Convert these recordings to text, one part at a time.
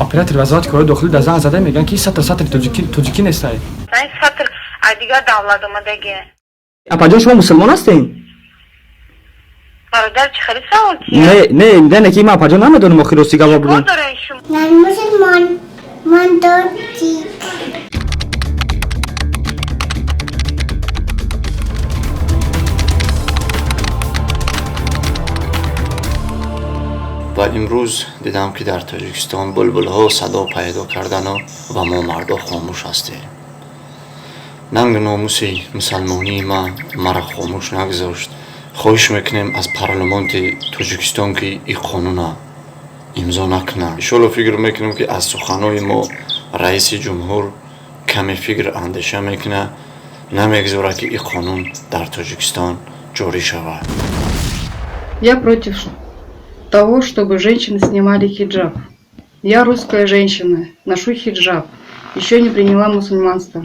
Оператори вазорати корҳои дохилӣ дар занг зада мегӯянд, ки сатр сатри тоҷикӣ нестай. Ин сатр аз дигар давлат омадагӣ. Апаҷон, шумо мусулмон ҳастем? Бародар, чӣ хеле савол? Не, не, не, ки ман, апаҷон, намедонам, охир рости гапа Кор бигӯм. дорем шумо? Ман мусулмон, ман тоҷик. Ва имрӯз дидам, ки дар Тоҷикистон булбулҳо садо пайдо кардану ва мо мардо хомӯш ҳастем. Нангу номуси мусалмонии ман маро хомӯш нагузошт. Хоҳиш мекунем аз парламонти Тоҷикистон, ки ин қонуна имзо накунад. Иншолло, фикр мекунем, ки аз суханои мо раиси ҷумҳур каме фикр андеша мекунад, намегузорад, ки ин қонун дар Тоҷикистон ҷорӣ шавад. Я против того, чтобы женщины снимали хиджаб. Я русская женщина, ношу хиджаб, еще не приняла мусульманство.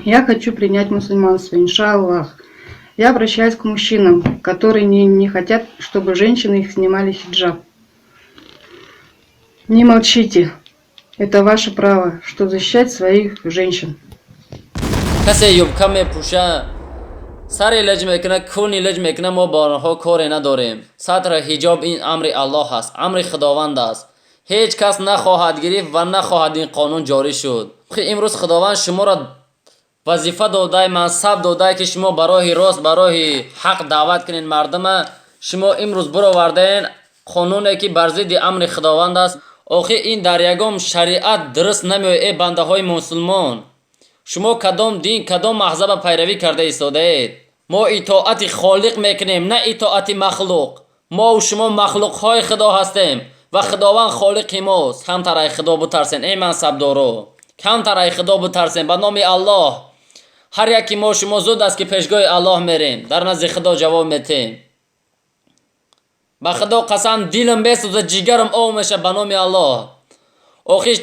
Я хочу принять мусульманство, иншаллах. Я обращаюсь к мужчинам, которые не хотят, чтобы женщины их снимали хиджаб. Не молчите. Это ваше право, что защищать своих женщин. Касе юбка мепӯша, сари лаҷ мекуна, куни лаҷ мекуна, мо бо онҳо коре надорем. Сатра ҳиҷоб ин амри Аллоҳ аст, амри Худованд аст. Ҳеҷ кас нахоҳад гирифт ва нахоҳад ин қонун ҷорӣ шуд. Имрӯз Худованд шуморо вазифа додай, мансаб додай, ки шумо ба роҳи рост, ба роҳи ҳақ даъват кунед мардума. Шумо имрӯз баровардаен қонуне, ки бар зидди амри Худованд аст. Охир ин дар ягон шариат дуруст намеояд. Э бандаҳои мусулмон, шумо кадом дин, кадом маҳзаба пайравӣ карда истодаед? Мо итоати Холиқ мекунем, на итоати махлуқ. Мову шумо махлуқҳои Худо ҳастем ва Худованд Холиқи мост. Камтар ай Худо бутарсен, эй мансабдоро, камтар ай Худо бутарсен. Ба номи Аллоҳ, ҳар яки мо шумо зуд аст, ки пешгоҳи Аллоҳ мерем, дар назди Худо ҷавоб метем. Ба Худо қасам, дилам бесӯза, ҷигарам ов меша. Ба номи Аллоҳ, охир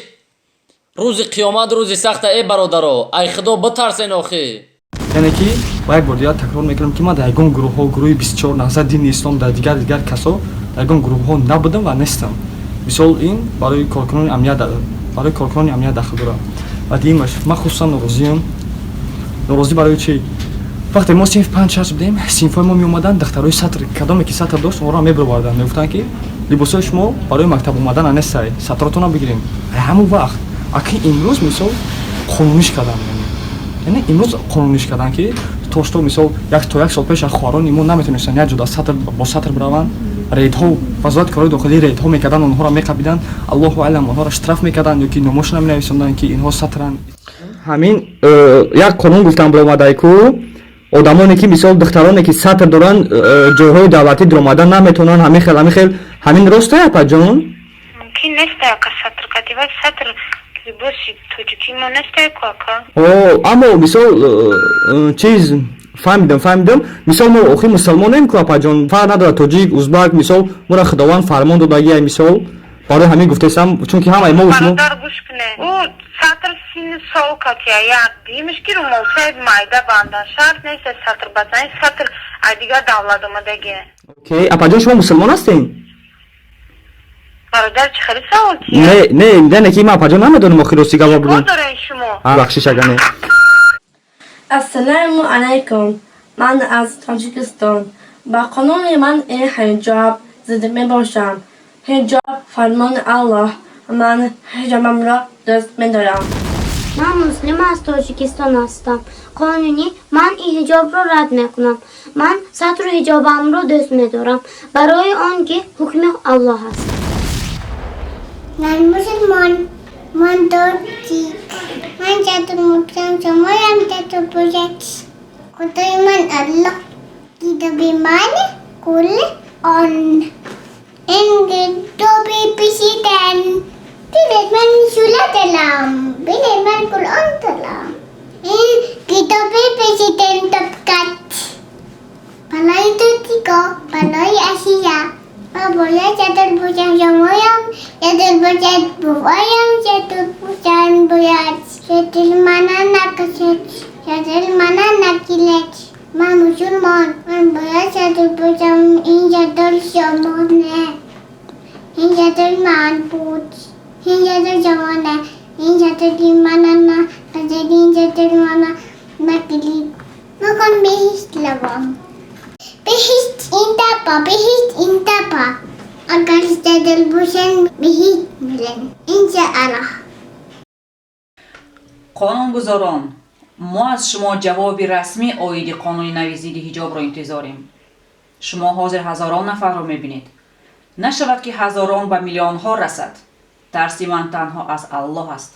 рӯзи қиёмат рӯзи сахта. Э бародаро, ай Худо битарсен охир. Яъне ки ба як бор дигар такрор мекунам, ки ман дар ягон гурӯҳҳо, гурӯҳи 24, Наҳзат дини ислом, дар дигар дигар касо дар ягон гурӯҳҳо набудам ва нестам. Мисол, ин барои коркунони амният дахл дорад. Ва дуюмаш, ман хусусан норозиам. Норозӣ барои чӣ? Вақте мо синф панҷ шаш будем, синфҳои мо меомаданд, духтарои сатр, кадоме ки сатр дошт, онҳоро мебироварданд, мегуфтанд, ки либосҳои шумо барои мактаб омадан нестай, сатротонро бигирем. Ҳамон вақт. Аки имрӯз, мисол, қонуниш карданд, яъне имрӯз қонуниш карданд, ки то что, мисол, як то як сол пеш хоҳарони мо наметонистанд як ҷода сатр бо сатр бираванд. Рейдҳо, вазорати корҳои дохилӣ рейдҳо мекарданд, онҳоро меқабиданд, аллоҳу алам, онҳоро штраф мекарданд ё ки номошона менависонданд, ки инҳо сатранд. Ҳамин як қонун гуфтан баромадай ку, одамоне ки, мисол, духтароне ки сатр доранд, ҷойҳои давлатӣ дуромадан наметавонанд. Ҳамин хел, ҳамин хел, ҳамин росте, апаҷон? Мумкин нест, ака, сатр катива. Сатр либоси тоҷикӣ мо нестай ку, ака. О, аммо мисол, чиз, фаҳмидам, фаҳмидам. Мисол, мо охир мусулмонем ку, апаҷон, фарқ надорад тоҷик, узбак. Мисол, моро Худованд фармон додагия. Мисол, барои ҳамин гуфтесам, чунки ҳамаи мо шумо Бародар, гӯш куне, ӯ сатр синну сол катия як димиш, ки румолчаи майда бандан шарт нест сатр базани. Сатр аз дигар давлат омадагӣ. Окей. Апаҷон, шумо мусулмон ҳастем? Бародар, чӣ хеле савол? Не, не, не, ки ман, апаҷон, намедонам, охир рости гапа Кор бигӯм. дорем шумо? Бахшиш, ага не. Ассалому алайкум. Ман аз Тоҷикистон. Ба қонуни манъи ҳиҷоб зид мебошам. Ҳиҷоб фармони Аллоҳ. Ман ҳиҷобамро дӯст медорам. Ман муслима аз Тоҷикистон ҳастам. Қонуни манъи ҳиҷобро рад мекунам. Ман сатру ҳиҷобамро дӯст медорам, барои он ки ҳукми Аллоҳ аст. Ман мусулмон, ман тоҷик. Ман чатур мепӯшам, шумоям чатур пӯшед. Худои ман Аллоҳ китоби ман Қуръон. Ин китоби писидан. Бинед, ман сура дорам. Бинед, ман Қуръон дорам. Ин китоби президент кат. Барои тоҷико, барои Асия. Ман бояд чатур пӯшам, шумоям чатур пӯшед, бобоям чатур пӯшан бояд. Чатур мана накашед, чатур мана накилед. Ман мусулмон, ман бояд чатур пӯшам, ин чатур шумо не. Ин чатур ман буд. این چطور جوانه، این چطور ایمانه، این چطور ایمانه مکلی مکن بهشت لبام. بهشت این تپا، بهشت این تپا. اگر دل بوشن بهشت میرن. انشاءالله. Қонунгузорон, мо аз шумо ҷавоби расмӣ оиди қонуни нави зидди ҳиҷобро интизорем. Шумо ҳозир ҳазорон нафарро мебинед. Нашавад, ки ҳазорон ба миллионҳо расад. Тарси ман танҳо аз Аллоҳ аст.